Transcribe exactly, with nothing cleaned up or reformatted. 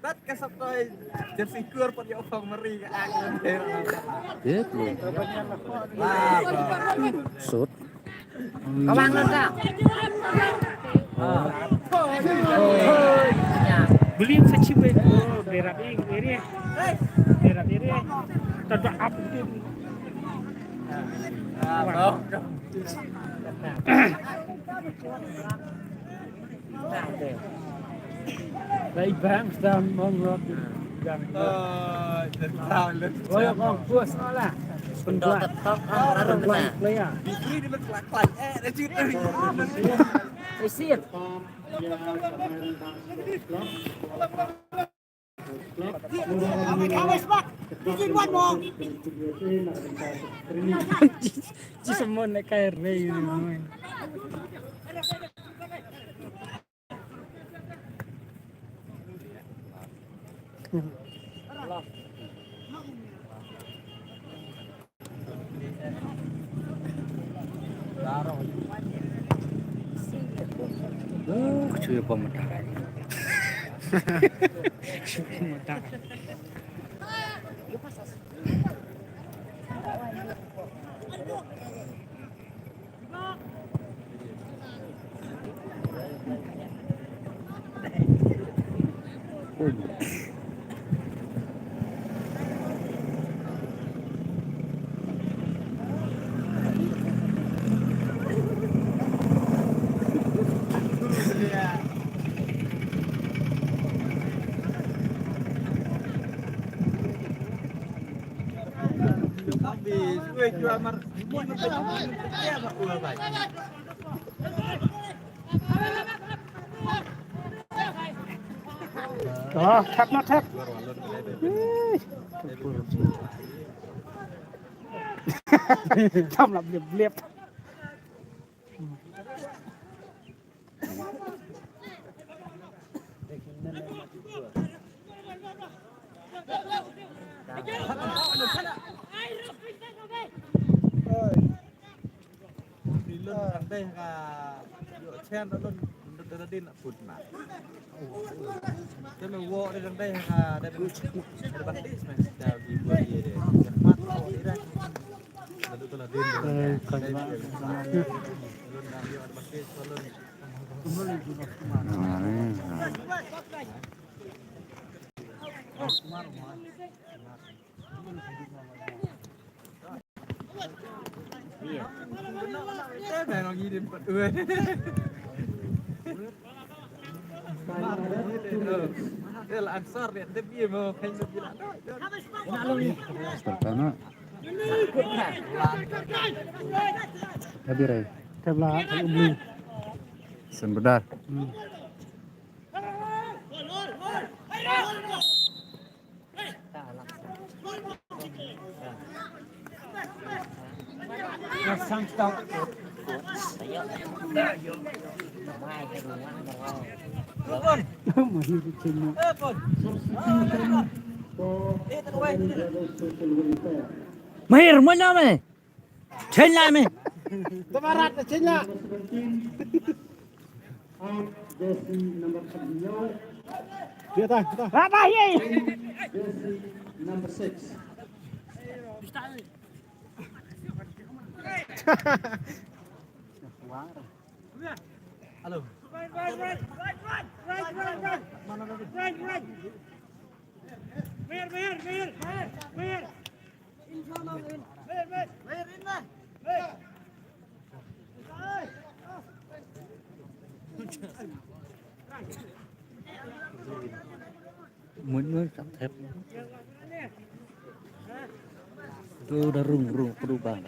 Bat ka sap toi, jersey kur pat ïoh phong mari ka ak. Ye, tu. Sut. Ka bang nang ka. Beli sa chibai ko, berap ing, iri. Berap iri. Tadok up. Lai bang stam mong rok. Bang. Oh, tertawa lu. Oh, ya, kong, bos, malah. Pendok tetap, ah, baru kena. Player. Di sini dia berkelak-kelak. Eh, dia shoot. Isi. Ji semua nak kaya rey. Uh, cuy, pemedar. Cuy, pemedar. Oh, tap na tap. Tam lap lip lip. Sultan, ah. Tapi, Rai. Tabla, tak umli. Sen bedar. Hmm. Mahir, mana me? Cheng la me. Tamarat na cheng la. Dia dah, dah. Rabah ye. Jersey number six. Hello. Right, right, right. Right, right. Mer, mer, mer. Mer, mer. Mun mun sap thep. Tu dah rung rung perubang.